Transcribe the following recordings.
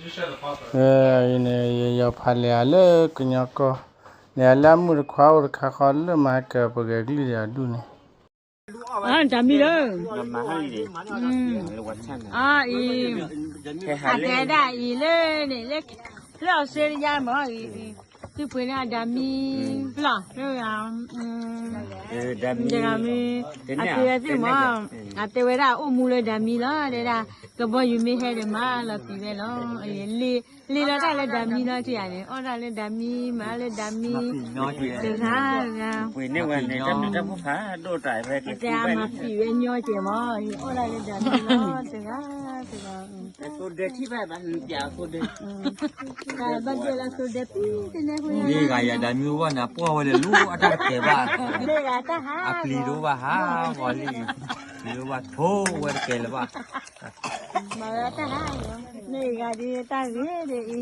အံၤန့ၣ် ယယီၤဖးလဲၤဧါလၢကညီကီၢ်, လဲၤဧါလၢအမုၣ်တခွါအိၣ်တခါဃီလၢမၤကပဂဲၤကလုၢ်ဒီးအဒူၣ်န့ၣ်, တၢ်မံလၢ အတဲဒၣ်အံၤလၢန့ၣ် လၢ လၢအီစထြ့လယါမ့ၢ်အံၤ သုပှ့ၤန့ၢ်အဒၣ်မံ ဖျီၣ် လၢ ဒၣ်မံ အတဲဝဲသ့ၣ်မ့ၢ် အတဲဝဲဒၣ်အိၣ်မူလၢဒၣ်မံလီၤ တဲဒၣ် ကဘီယူၤမ့ၢ်ဟဲဒီးမၤလီၤပံာ်ဝဲလီၤ လ့လီၤတၢ်လၢဒၣ်မံလီၤ ထံၣ်ဧါန့ၣ် အီၣ်ဒၣ်လၢဒၣ်မံ မၤလၢဒၣ်မံ တဂၤတဂၤ တဲအမၤပံာ်ဝဲညီကဲမ့ၢ် အီၣ်ဒၣ်လၢဒၣ်မံလီၤ တဂၤတဂၤ ဘၣ်ဒဲလၢသိဒဲပံ တနဲဖိညါ မ့ၢ်ဂၤယၤဒၣ်မံအိၣ်ဘၣ်န့ၣ် ပှီၢ်ဝဲလၢလူအတၢ်တကဲဘၣ် အပျံၤတအိၣ်ဘၣ်ဟးဂီၤလံ ပျံၤတအိၣ်ဘၣ်ထိဝဲတကဲလၢၤဘၣ် မၤဝဲတၢ်ဟးဂီၤ မ့ၢ်ဂၤဒ်တၢ်ဂ့ၤဒ်အံၤ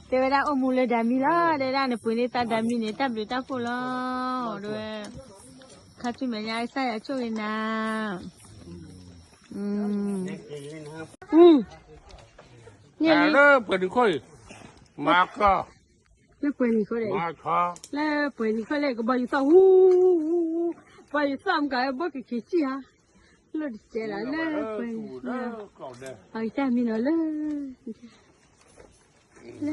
တဲဝဲဒၣ်အိၣ်မူလၢဒၣ်မံလီၤ တဲဒၣ်နပှ့ၤန့ၢ်သးဒၣ်မံန့ၣ် တၢ်ဘျုးတၢ်ဖှိၣ်လီၤ ဒ်ဝဲ ခါဆူမဲာ်ညါကစၢ်ယွၤဆိၣ်ဂ့ၤနၤ လၢပှဲၤနံၤခိၣ်အံၤ မၤကီၢ် လၢပှဲၤနံၤခိၣ်ဒီး လၢပှဲၤနံၤခိၣ်လၢကဘီယူၤသီၣ်ဟူ ကဘီယူၤသီၣ်မကဘီက့ၤက့ၤစံၣ်ဧါ လၢတစဲးလီၤလၢပှဲၤနံၤ အကစၢ်မံနီၤလၢ လၢ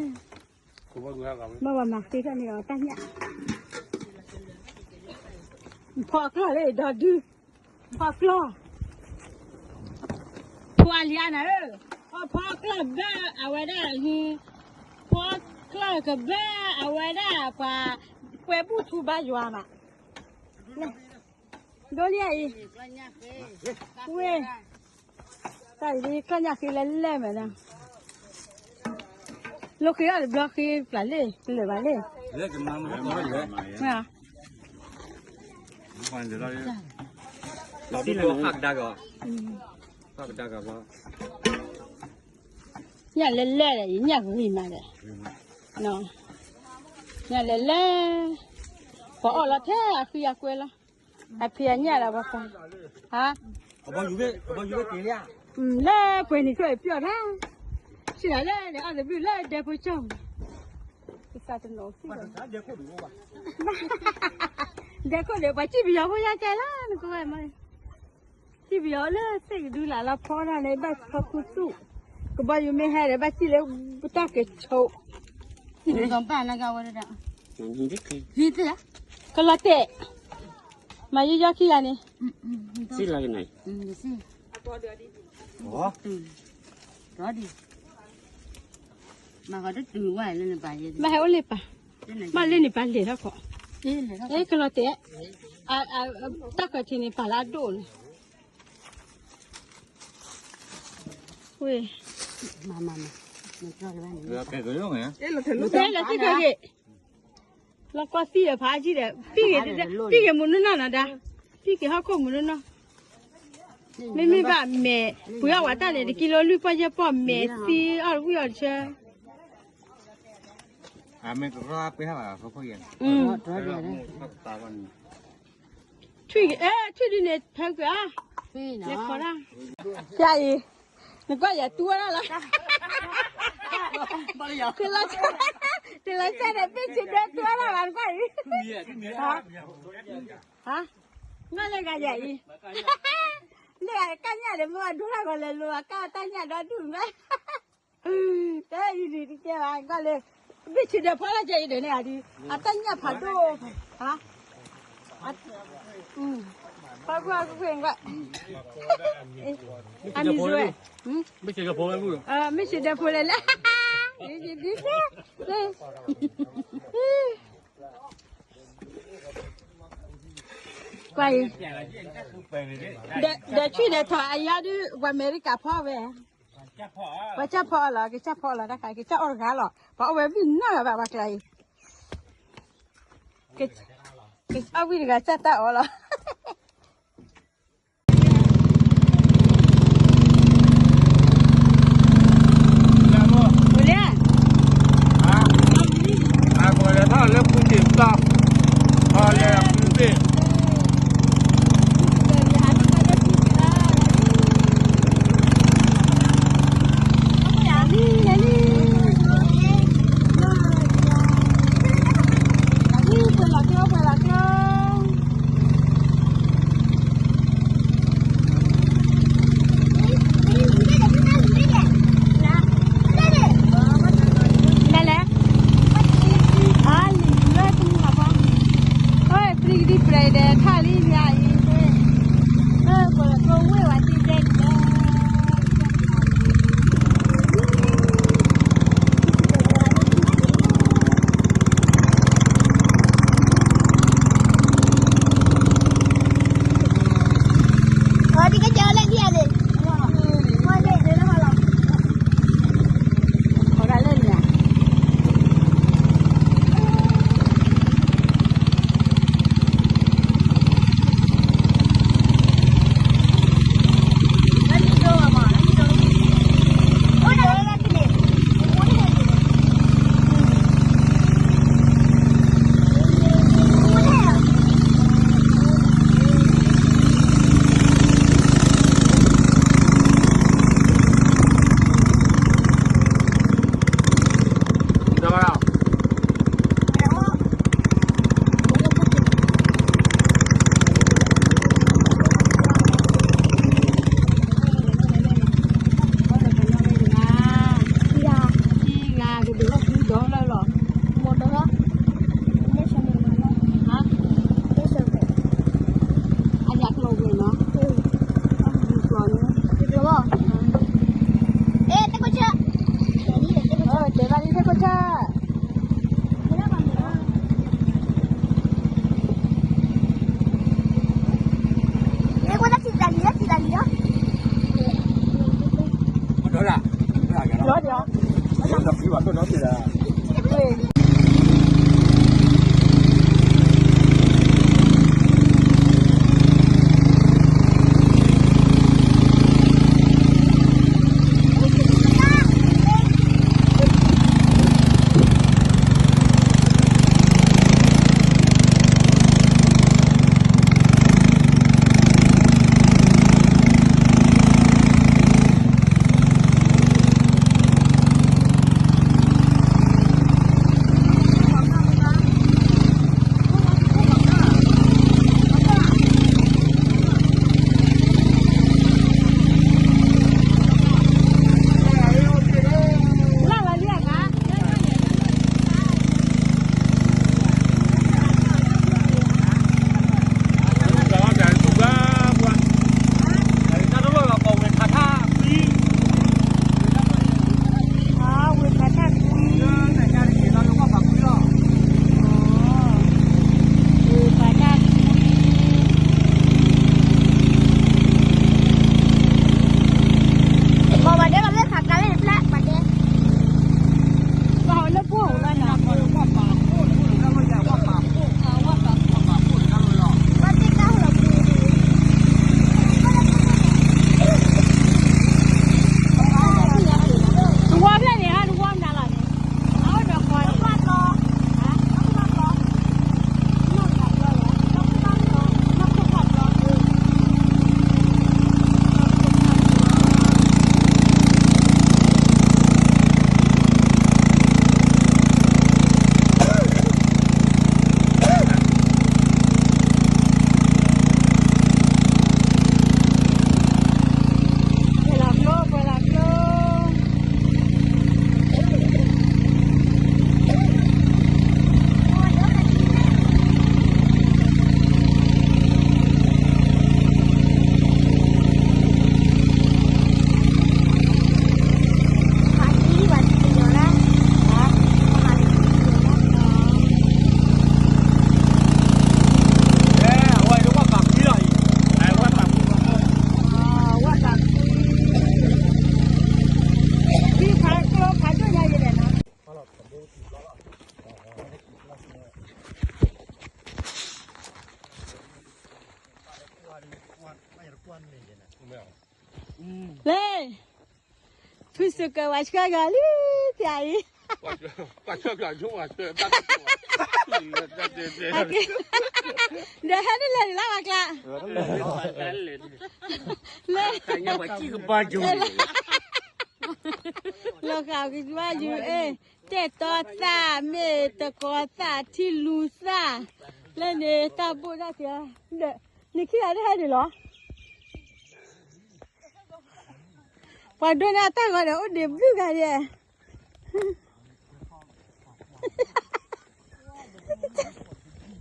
ဘၣ်ဝဲမၤဃ့ထီၣ်န့ၣ်အီၤတၢ်ညၣ် ဖီကျီၢ်လၢဒီဒု ဖီကျီၢ် ဖီအလံၤအါနၤဧၢ ဖီကျီၢ်ဘၣ်အဝဲဒၣ် ဖီကျီၢ်ကဘၣ်အဝဲဒၣ်ပှၤ ကွဲးဘူၣ်ထူဘါယွၤမး ဒိလံအံၤ ဝ့ၢ် တၢ်အံၤကျီၢ်ညၣ်ဃ့လဲၣ်လဲၣ်မးနီၤ လီၤဃ့အီၤတဘျီဃ့ပျၢ်လ့ၣ် တလၢာ်ဘၣ်လ့ၣ် လီၤဃ့လၢဟးကဒါကီး ဟးကဒါကီးဘၣ် ညၣ်လဲၣ်လဲၣ်ဒီး ယညၣ်ဂ့ၤမးဒီး ညၣ်လဲၣ်လဲၣ် ပှၤအီၣ်လီၤထဲအဃံအကွဲလီၤ အဖံးအညၣ်ဒီးပှၤ ဟါ လၢပှဲၤနံၤခိၣ်အံၤပျီၢ်ထါ ဆံးလၢန့ၣ် အီၣ်တဘျုးလၢဒဲဖိကၠီၣ် ကစၢ်တနီၤ ဒဲခိၣ်ဒီး ပှၤစံၣ်ပယီၤဖိညါကဲလီၤ နကဝဲၢ်မး စံၣ်ပယီၤလၢသ့ၣ်ကဒုလၢ်လီၤဖီဒၣ်န့ၣ် ဘၣ်ဖီခူသူၣ် ကဘီယူၤမ့ၢ်ဟဲဒီး ဘၣ်စံၣ်လၢပတၢ်ကဆိး ဘၣ်နဂၤဝဲဒၣ် ကလီၤတဲာ် မၤယံယီခံဂၤန့ၣ် စံၣ်လီၤကန့ၣ် မၤဟဲအိၣ်လၢပၢ် မၤလၢန့ၣ်ပၢ်လဲၤထီၣ်ခီ ကလီၤတဲာ် တၢ်ခီၣ်ထံးန့ၣ် ပၢ်လၢအဒိၣ်န့ၣ် ဝ့ၢ် တဲလၢသ့ၣ်ခီၣ်ဂ့ၢ် လီၤကီသံဒီးဖးအကံၢ်ဒီး ပံၢ်က့ၤမုၢ်နုာ်နီၢ်နီၤဒါ ပံၢ်က့ၤဟီၣ်ခိၣ်မုၢ်နုာ်နီၢ် မ့မ့ၢ်ဘၣ်မဲာ် ပှ့ၤအီၣ်ဝဲတၢ်န့ၣ် တကံလိလွံၢ်ပီၢ်ယဲၢ်ပီၢ် မဲာ်သံအီၣ်တဝံၣ်အီၣ်တဆၢ ထွံၣ် ထွံၣ်ဒ်န့ၣ် ဖဲကွံာ်ဧါ လဲၤခိးတၢ် ဖျါအံၤ နကွၢ်ယၤတူၢ်ဝဲဒၣ်လီၤ တလီၤဆဲးဒီး ပ့ၢ်ဆံးဒဲတူၢ်ဝဲဒၣ်လီၤ နကွၢ်အံၤ ဟါ နကွၢ်လၢဂၤယၤအံၤ လၢကါညၣ်ဒီး မ့ၢ်ဝဲဒိၣ်ထီၣ်ဂီၤလဲၤလိၤ ကါတၢ်ညၣ်ဒီဒူၣ်မး တဲအံၤဒ်တကဲဘၣ် ကွၢ်လၢ ဘ့ၣ်ဆံးဒဲဖီလာ်ကဲအံၤဒီးန့ၣ် အတၢ်ညၣ်ဖးဒိၣ် ဟါ ဖီကွၢ်ကွၢ်ကွၢ် အမံၤဝဲ မ့ၢ်ဆံးဒဲဖိလဲၣ်လဲၣ် ဒ်ဒ် ကွၢ်အံၤ ဒီးထွံၣ်ဒီးထီၣ်အယါဒုး ပှၤအမဲရကၤဖီဝဲ ပှၤကၢ်ဖီအီၤလီၤ ကစၢ်ဖီအီၤလီၤတၢ်ခါ ကစၢ်အီၣ်တဂၤလီၤ ပှၤအီၣ်ဝဲဝံၣ်နီၢ်ဂၤဘၣ်ပှၤကျါအံၤ ကစၢ်အီၣ်ဝံၣ်တဂၤ ကစၢ်တၢ်အီၣ်လီၤ လဲၣ် အလဲၤထီၣ်လၢပူၤတ့ၢ်ပျီ အလဲၤပူၤတ့ၢ် လဲၤလံ လဲၤလံ လၢ ဖုစကဝါဆှၢဂၤလံ တၢ်အံၤ ဒီးဟဲတလဲၤလၢ်ဘၣ်ကျါ လၢ လီၤဃာ်ကဘၣ်ယိၤ အဲ တဲာ်တီသၣ် မ့ၢ်တကီသၣ် ထံလူၤသၣ် လၢန့ၣ် တၢ်ဘိၣ်တၢ်စၢၤ နခံဂၤတဟဲဒံးလီၤ ပှၤဒိးန့ၢ်အတၢ်ဂီၤဒီး အိၣ်ဒံးဘျုးဂၤဒဲး အိၣ်ဒံး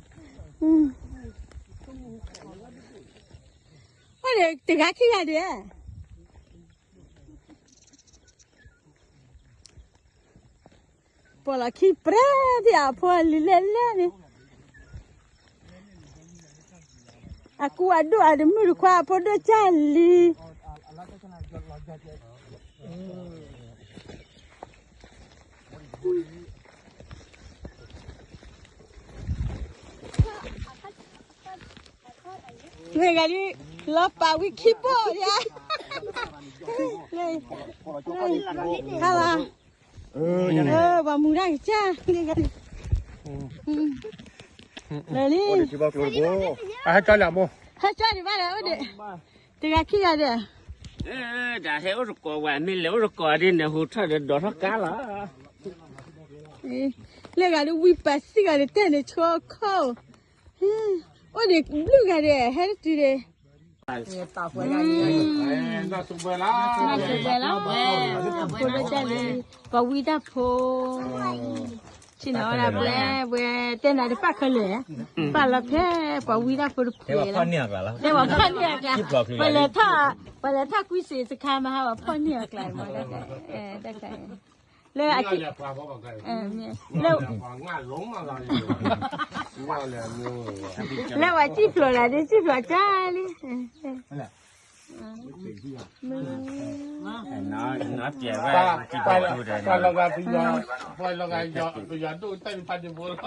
တဂၤခံဂၤဒဲး ပှၤလီၢ်ခံပြဲသ့ၣ်အဖိအလံၤလဲၣ်လဲၣ်န့ၣ် အကူအဒိၣ်အတမုၣ်တခွါအဖိဒိၣ်ကၢ်လံ မ့ၢ်ဂၤဒ် လီၤပာ်ဝံခံဘိၣ်ယါ ဟါလီၤ ပှၤမူဒါကစၢ် လၢလံ ဟဲကၠီလၢမိၢ် ဟဲကၠီဒံးဘၣ်ဒီး အိၣ်ဒံး တဂၤခံဂၤဒီး တၢ်ဟဲအိၣ်တကိးဝဲ မ့ၢ်လဲၤအိၣ်တကိးဒ်န့ၣ် ဟူထီၣ်ဒီးဒိးထီၣ်ကါလီၤ လၢဂၤဒ်ဝံပာ်စံၣ်ဂၤဒ်တဲန့ၣ်ဆိခိၣ် အိၣ်ဒံးဘျုးဂၤဒဲး ဟဲတတုၤဒံး နၢ်စူၤဘှဲလီၤ ဖိဒိၣ်ကၢ်လံ ပှၤဝံတၢ်ဖိ ဆ့ၣ်နီၤဝဲဒၣ်ဘှဲ ဘှဲတဲနၤတပာ်ခဲလၢာ် ပာ်လီၤဖဲ ပှၤဝံတၢ်ဖိတဖှဲးလီၤ တဲပှၤဖီၣ်န့ၢ်အကျါ ပလဲၤထီၣ် ပလဲၤထီၣ်ကွံစ့းတခါမဟါ ပှၤဖီၣ်န့ၢ်အကျါ တခါ လၢအက့ လၢ လၢပှၤစံၣ်ဖျိးနၤဒ်စံၣ်ဖျိးကၢလံ ပှၤလီၤဂာ်ပယီၤ, ပှၤလီၤဂာ်ယီၤ, ပယီၤဒိၣ်တၢ်ဖးဒံးဖိလီၤ, ပ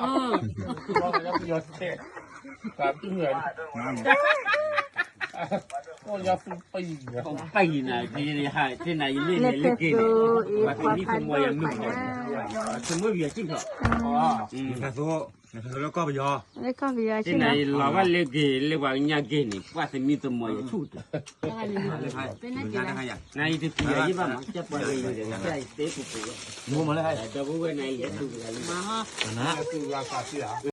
ယီၤတဲ, ပယီၤသုပယီၤ, ပယီၤနၤ, တနၤယမ့ၢ်လဲၤလၢက့ၤန့ၣ်, ပှၤသမံသမိးယၤမုၢ်, သမုၢ်ယၤစံၣ်ထီၣ်, နကသိးလၢကီၢ်ပယီၤ, တနၤယလီၤဘၣ်လၢက့ၤ လၢပှၤကညီက့ၤန့ၣ် ပှၤသမံသမိးယၤဆူၣ်တၢ်, နၤယတဖံးယၤယဘၣ်မး, ကပှၤကလုာ်ဒီး ကတဲပူၤပူၤ, ဒီပုၢ်ဝဲၢ်နၤယလဲၤဆူၣ်တဂၤလံ, န